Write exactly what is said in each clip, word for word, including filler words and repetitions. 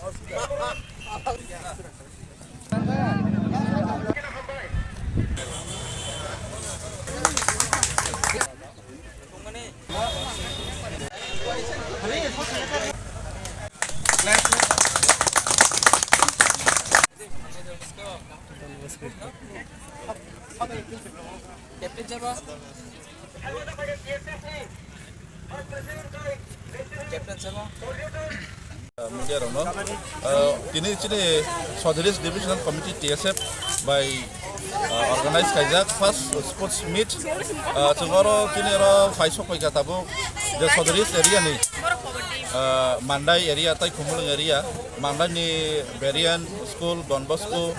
Captain sabo. Captain sabo. Media rokno, ah, tini chini Sodris Divisional Committee T S F bai, ah, organize khaijak first sports meet. Ah, chwng oro chini oro phai sok paikha tabuk je Sodris area ni, ah, Mandai area tai Khumulwng area, Mandai ni Berrien School, Don Bosco,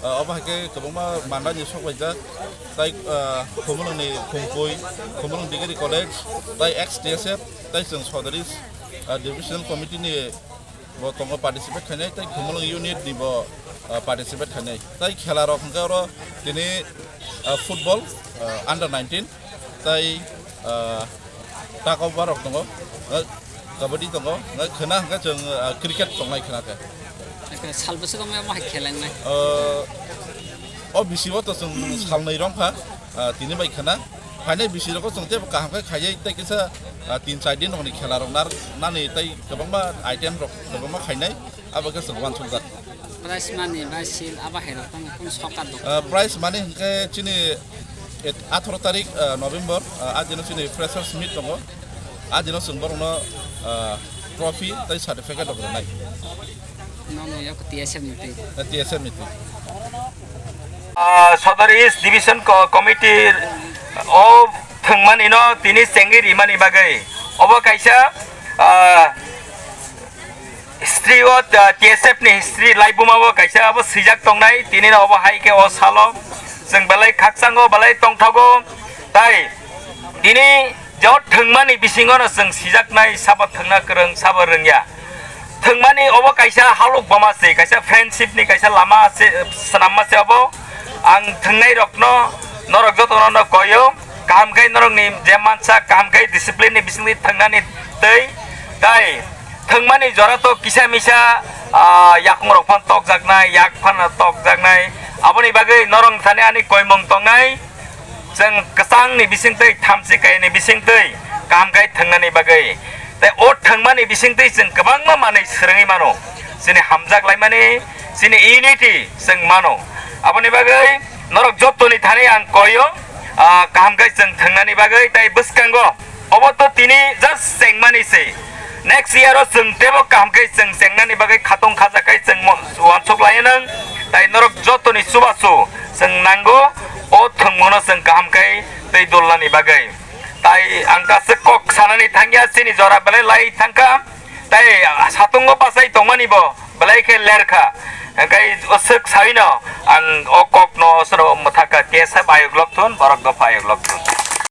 ah, obo hai khe kwbangma Mandai ni sok paijak. Tai, ah, Khumulwng ni Khumkui, Khumulwng Degree College, tai ex T S F, tai chwng Sodris, ah, Divisional Committee ni bo tongo participate khainai, tai Khumulwng unit ni bo, ah, participate khainai. Tai khela rok hwnkhe oro tini, ah, football, ah, under nineteen, tai, ah, tug of war rok tongo, ah, kabaddi tongo, ah, khwna hwnkhe chwng, ah, cricket tongnai khwna khe. Eke sal bwswk wngmaya omo hai khelengnai? Ah, o bisi o to chwng salnwi rwngkha, ah, tini bai khwna. Phainai bisi rogo chwng teibo kaham khe khaiwi tei kisa, ah, tin char din rokni khela rok nar-, nani tei kwbangma item rok kwbangma khainai, abo khe chwng uansukjak. Prize money bai seal abo hai rok tamo kung sokat dok. Ah, prize money hwnkhe chini et-, atharo tarik, ah, November, ah, a dino chini freshers meet tongo. A dino chwng borokno, ah, trophy tei certificate rok rwnai. Nono yok T S F ni twi. T S F ni twi. Ah, Sodor East Division Co-, Committee o thwngmani no tini chengwi rimani bagwi obo kaisa, ah, history o, ah, T S F ni history laibuma o kaisa abo swijak tongnai, tini no obo hai khe o salo chwng belai khakchango, belai tongthogo, tai tini je o thwngmani bisingo no chwng sijaknai, sabo thwngna kwrwng, sabo rwngya. Thwngmani obo kaisa halok boma se, kaisa friendship ni kaisa lama se, swnamma se obo. Ang thwngnai rokno, norok jotono no koyo, kaham khe norokni je mansa, kaham khe discipline ni bisingtwi thwngnani tei, tai thwngmani jora to kisa misa, ah, yakung rok phan tokjaknai, yak phan tokjaknai. Aboni bagwi norok thani ani koimung tongnai. Chwng kwchangni bisingtwi, thamchi kaini bisingtwi kaham khai thwngnani bagwi. Tei o thwngmani bisingtwi chwng kwbangma manwi swrwngwi mano. Chini hamjak laimani, chini unity chwng mano. Aboni bagwi norok jottoni thani ang koyo, ah, kaham khai chwng thwngnani bagwi tei bwskango. Obo to tini just chengmani se. Next year o chwng teibo kaham khe chwng chengnani bagwi khatong khaja khai chwng mo-, uansuk lai nang. Tai norok jotoni chubachu chwng nango, o thwngmungno chwng kaham khe tei dulnani bagwi. Tai ang kaisa kok sanani thangya, chini jora belai lai thangkha. Tai satungo bachai tongmani bo belai khe lerkha. Hwnkhe o swk saino ang o kokno sono mwthakha, T S F ayuk lokthun, borok dopha ayuk lokthun.